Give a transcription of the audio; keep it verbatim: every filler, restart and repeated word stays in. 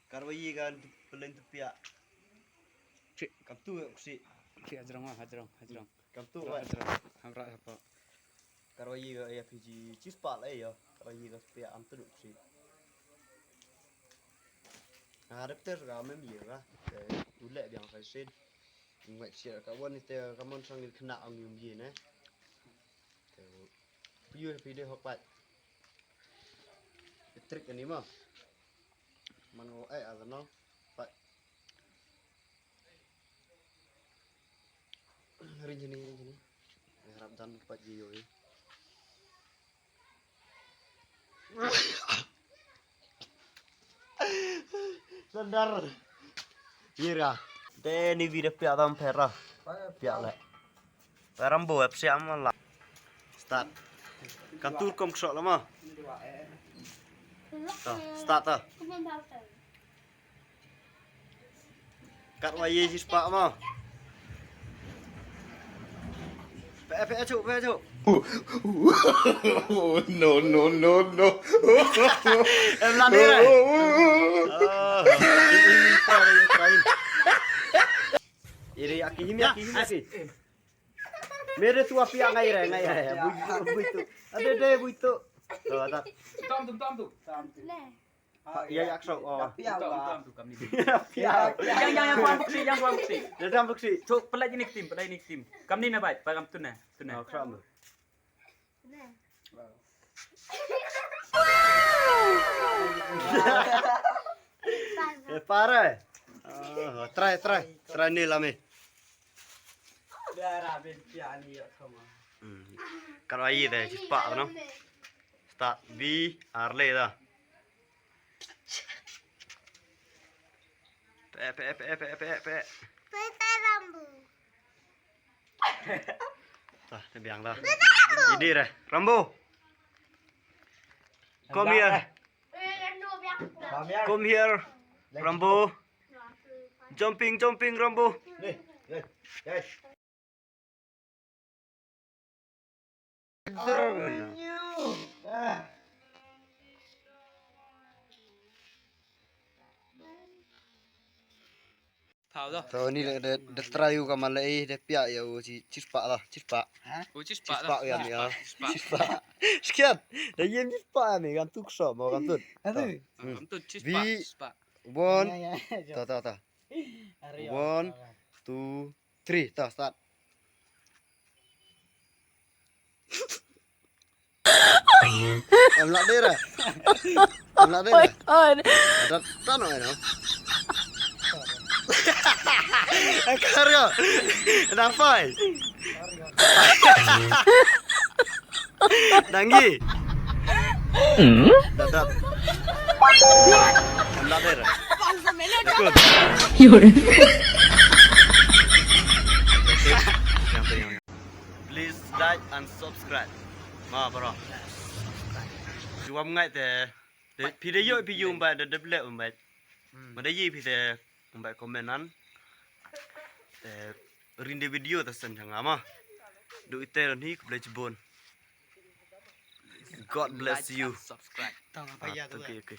Karwa yi kan pelen tu pia. Cik. Kam tu ya kusi. Cik hajrong ah, hajrong, hajrong. Kam tu hajrong. Hamra apa? Karwa yi ka ya piji cispa la ya. Karwa yi ka pia am tu kusi. Nga dep ter ka mem ye ka. Te ulek biang ka sin. Ngai siar ka wan ni te ka mon sang ni kena ang yum ye ne. Te piu pide hok pat. Trik ani ma. Man ngo ai ala no. Pat. Rin jini, rin jini. Harap dan pat ji yoi. Sandar. Yira. Te ni video pia tam pera. Pia le. Rambo ep siam la. Start. Kan tur kom ksok lama. Ta, start ta. Kat wa ye jis pa ma. Pe pe chu, pe chu. No, no, no, no. Em la ni re. Ah, ini try, ini try. Iri aki himi, aki himi, aki. Mere tu api ngai re, ngai re. Bui tu, bui tu. Ade de bui tu. Tu ata. Tom tu, tom tu. Tom tu. Ya ya ksok. Oh. Tom tu, tom tu kam ni. Yang yang yang kuan buksi, yang kuan buksi. Dia dalam buksi. Cuk, pelai ini tim, pelai ini tim. Kam ni na bai, pagam tu na, tu na. Oh, ksok. Eh, pare. Ah, try, try. Try ni lami. Dara bin piani ya kama. Hmm. Kalau ayi deh, cepat no. Start B, arle dah. Pe, pe, pe, pe, pe, pe. Pe, pe, rambu. Tah, te biang dah. Ini re, Rambo. Come here. Come here, Rambo. Jumping, jumping, Rambo. Tau dah. Tau ni da, da, da try u ka malai, da pia ya u ci, cispa lah, cispa. Hah? U cispa dah. Cispa ya mi ya. Cispa. Cispa. Sekian. Da yem cispa ya mi, kan tu ksok, mau kan tu. Aduh. Hmm. Kan tu cispa, cispa. One. Ya, ya, ya. Ta, ta, ta. One, two, three. Ta, start. Em lak dei re. Em lak dei re. Oh my God. Ada tano eno. Kario. Dapai. Dangi. Dadat. Em lak dei re. Ikut. Please like and subscribe. Ma bro. Juam ngai te. Phi de yo phi yum ba de de ble um ba. Ma de yi phi de um ba comment nan. Te rin de video ta sen jang ma. Du ite ni kble jibon. God bless you. Subscribe. Tang apa ya tu. Okay, okay.